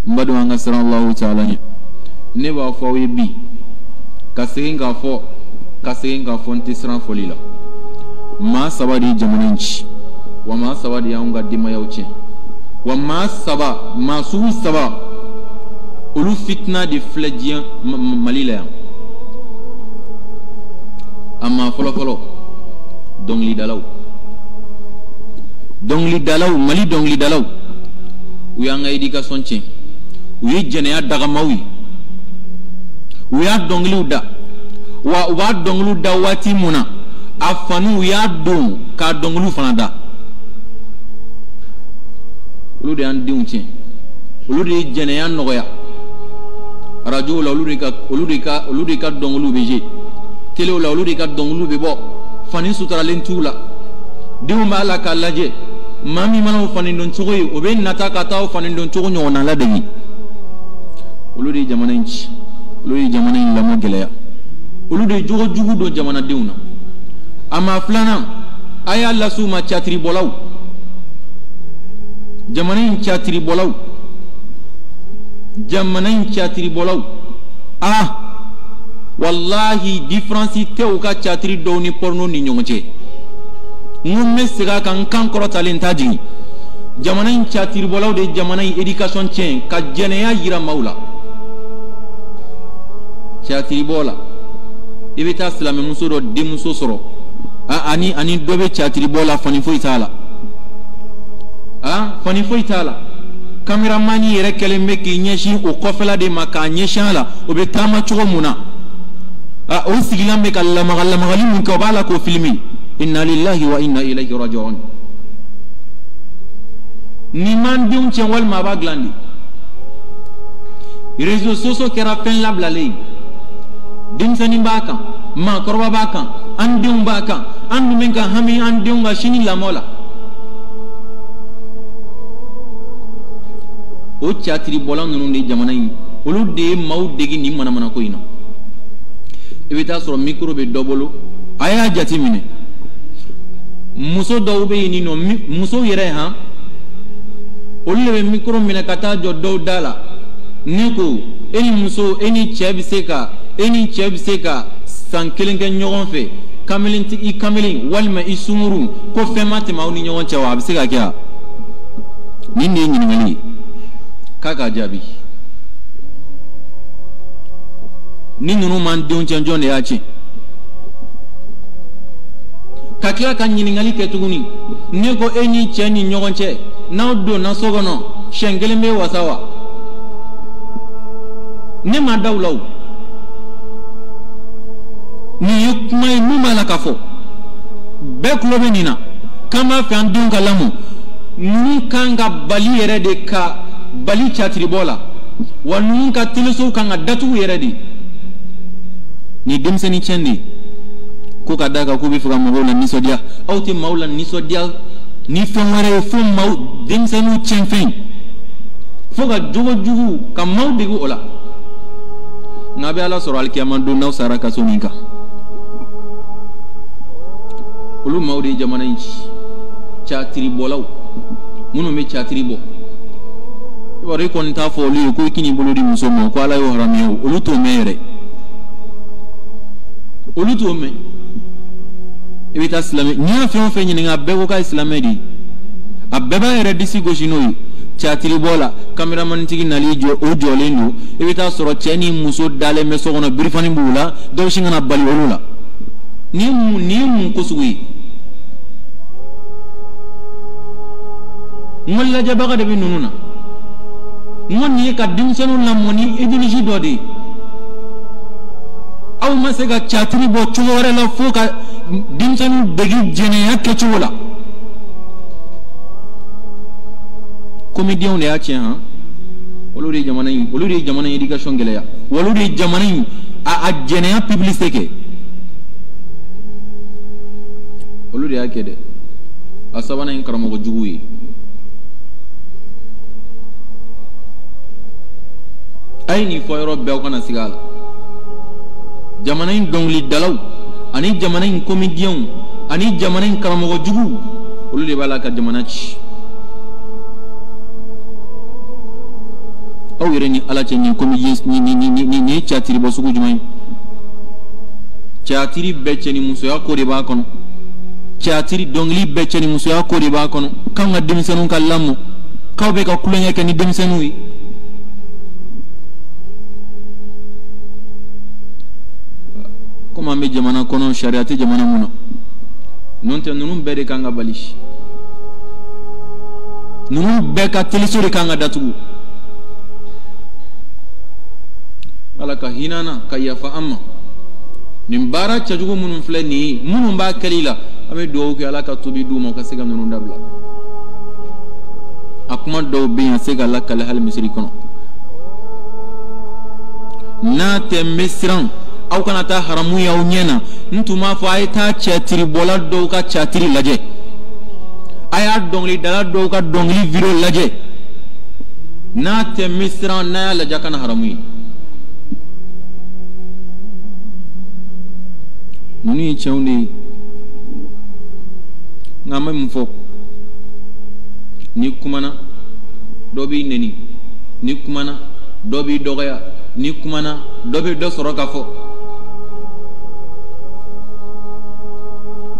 N badenw, an ka siran Alahu taala ɲɛ. Ne b'a fɔ aw ye bi, ka segin k'a fɔ, ka segin k'a fɔ, n tɛ siran fɔli la. Maa saba de ye jamana in ci, wa maa saba de y'anw ka denbayaw tiɲɛ, wa maa saba, maa sugu saba, olu fitina de filɛ diɲɛ Mali la yan. A maa fɔlɔfɔlɔ, dɔnkilidalaw. Dɔnkilidalaw, Mali dɔnkilidalaw, u y'an ka éducation tiɲɛ. U ye jɛnɛya dagamaw ye, u y'a dɔnkiliw da, wa u b'a dɔnkiliw da waati mun na, a faniw y'a don k'a dɔnkiliw fana da. Olu de y'an denw tiɲɛ, olu de ye jɛnɛya nɔgɔya. Arajow la, olu de ka dɔnkiliw bɛ je, telew la, olu de ka dɔnkiliw bɛ bɔ. Fani suturalen t'u la, denw b'a la k'a lajɛ. Maa min mana o fani don cogo ye, o bɛ nata ka taa o fani don cogo ɲɔgɔnna ladege. Olu de ye jamana in ci, olu de ye jamana in lamɔ gɛlɛya, olu de ye jogo jugu don jamanadenw na. A maa filanan, a y'a las'u ma, catiribɔlaw, jamana in catiribɔlaw, jamana in catiribɔlaw. Ah, walahi, différence tɛ u ka catiri dɔw ni porno ni ɲɔgɔn cɛ. N ko n bɛ segin a kan, n kan kɔrɔtalen t'a jigin. Jamana in catiribɔlaw de ye jamana in éducation tiɲɛ, ka jɛnɛya yira maaw la. Catiribɔ la, i bɛ taa silamɛmuso dɔ denmuso sɔrɔ, ani dɔ bɛ catiribɔ la, fani foyi t'a la, fani foyi t'a la. Kameramani yɛrɛ kɛlen bɛ k'i ɲɛsin o kɔfɛla de ma, k'a ɲɛsin a la. O bɛ taama cogo mun na, o sigilan bɛ ka lamaga lamagali mun kɛ, o b'a la k'o filmer. Inna lillahi wa inna ilayhi raji'un. Nin m'an denw tiɲɛ, walima a b'a dilan de. Réseaux sociaux kɛra fɛn labilalen ye. Denmisɛnnin b'a kan, maakɔrɔba b'a kan, an denw b'a kan. An dun bɛ ka hami an denw ka sini lamɔ la. O catiribɔla ninnu de ye jamana in, olu de ye maaw degi nin manamanako in na. I bɛ taa sɔrɔ micro bɛ dɔ bolo. A y'a jate minɛ, muso dɔw bɛ yen nɔ, musow yɛrɛ han, olu de bɛ micro minɛ ka taa jɔ dɔw da la. Ne ko, e ni muso, e ni cɛ bɛ se ka, e ni cɛ bɛ se ka san kelen kɛ ɲɔgɔn fɛ, kamalen i kamalen walima i sunkuru, ko fɛn ma tɛmɛ aw ni ɲɔgɔn cɛ wa? A bɛ se ka kɛ wa? Nin de ye ɲininkali ye k'a k'a jaabi. Ni ninnu m'an denw tiɲɛ, jɔn de y'a tiɲɛ? Ka tila ka ɲininkali kɛ tuguni. Ne ko, e ni cɛ ni ɲɔgɔn cɛ, n'aw donna so kɔnɔ, siɲɛ kelen bɛ wasa wa? Ne ma da u la o. Nin ye kuma ye mun b'a la ka fɔ, bɛɛ tulo bɛ nin na. K'an b'a fɛ an denw ka lamɔ, ninnu kan ka bali yɛrɛ de, ka bali catiribɔ la, wa ninnu ka telesow kan ka datugu yɛrɛ de. Nin denmisɛnnin tiɲɛ de ye ko ka d'a kan k'u bɛ fɛ ka mɔgɔw la nisɔndiya. Aw tɛ maaw la nisɔndiya ni fɛn wɛrɛ ye fo maaw denmisɛnninw tiɲɛ fɛn, fo ka jogo jugu ka maaw dege o la. Nka a bɛ Ala sɔrɔ alikiyama don n'aw sara kaso nin kan. Olu maaw de ye jamana in ci, catiribɔlaw minnu bɛ catiri bɔ. I b'a dɔn, i kɔni t'a fɔ olu ye ko i k'i bolo di muso ma ko Ala y'o haramuya o. Olu t'o mɛn yɛrɛ, olu t'o mɛn. I bɛ taa silamɛ, n'i y'a fɛn o fɛn ɲininka, a bɛɛ ko k'a ye silamɛ de ye, a bɛɛ b'a yɛrɛ disi gosi n'o ye. Catiribɔ la, kameramanitigi nali jɔ, o jɔlen don. I bɛ taa sɔrɔ cɛ ni muso dalen bɛ so kɔnɔ, birifani b'u la, dɔw sin ka na bali olu la. Nin ye mun ko sugu ye? N ko lajɛbaga de bɛ ninnu na. N ko nin ye ka denmisɛnninw lamɔ ni idéologie dɔ de ye. Aw ma se ka catiri bɔ cogo wɛrɛ la fo ka denmisɛnninw degi jɛnɛya kɛcogo la. Comédiens de y'a tiɲɛ han. Olu de ye jamana in, olu de ye jamana in éducation gɛlɛya, olu de ye jamana in a jɛnɛya publicité kɛ, olu de y'a kɛ dɛ. A sabanan ye karamɔgɔ jugu ye. A ye nin fɔ yɔrɔ bɛɛ, aw kana siga a la. Jamana in dɔnkilidalaw ani jamana in comédiens ani jamana in karamɔgɔ juguw, olu de b'a la ka jamana ci. Aw Aw yɛrɛ ni Ala cɛ, nin comédien nin ye théâtre bɔ sugu jumɛn ye? Théâtre bɛɛ cɛ ni musoya ko de b'a kɔnɔ, théâtre dɔnkili bɛɛ cɛ ni musoya ko de b'a kɔnɔ. K'an ka denmisɛnninw ka lamɔ, k'aw bɛ ka tulonkɛ kɛ ni denmisɛnninw ye. Komi an bɛ jamana kɔnɔ, sariya tɛ jamana mun na, n'o tɛ ninnu bɛɛ de kan ka bali, ninnu bɛɛ ka teliso de kan ka datugu. Ala ka hinɛ an na, ka yafa an ma. Nin baara cɛjugu minnu filɛ nin ye, minnu b'a kɛli la, an bɛ dugawu kɛ Ala ka tubi d'u ma, u ka se ka ninnu dabila. A kuma dɔw bɛ yen, a se ka lakale hali misiri kɔnɔ. N'a tɛ, n bɛ siran aw kana taa haramu y'aw ɲɛ na. N tun b'a fɔ a ye taa cɛtiribɔla dɔw ka catiri lajɛ, a y'a dɔnkilidala dɔw ka dɔnkili video lajɛ. N'a tɛ, n bɛ siran n'a y'a lajɛ a kana haramu ye. Ninnu ye cɛnw de ye. Nka an bɛ mun fɔ? N'i kumana, dɔ b'i neni. N'i kumana, dɔ b'i dɔgɔya. N'i kumana, dɔ bɛ dɔ sɔrɔ ka fɔ.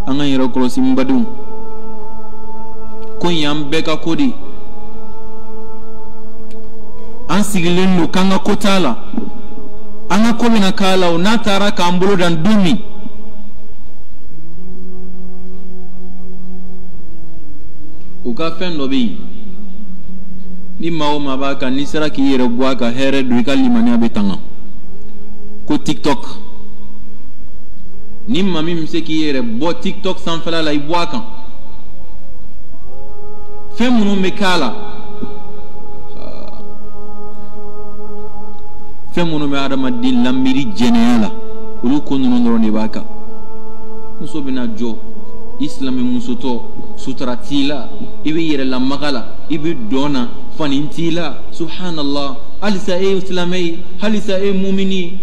An k'an yɛrɛ kɔlɔsi, n badenw. Ko in y'an bɛɛ ka ko de ye. An sigilen don k'an ka ko t'a la, an ka ko bɛna k'a la o. N'a taara k'an bolo dan don min, u ka fɛn dɔ bɛ yen, ni maa o maa b'a kan, n'i sera k'i yɛrɛ bɔ a kan, hɛrɛ don, i ka limaniya bɛ tanga. Ko TikTok, ni maa min bɛ se k'i yɛrɛ bɔ TikTok sanfɛla la, i bɔ a kan. Fɛn minnu bɛ k'a la, fɛn minnu bɛ adamaden lamiri jɛnɛya la, olu ko ninnu dɔrɔn de b'a kan. Muso bɛna jɔ, i silamɛ musotɔ, sutura t'i la, i bɛ yɛrɛ lamaga la, i bɛ dɔn na, fani t'i la. Subhanallah, halisa e ye silamɛ ye, halisa e ye mumini ye.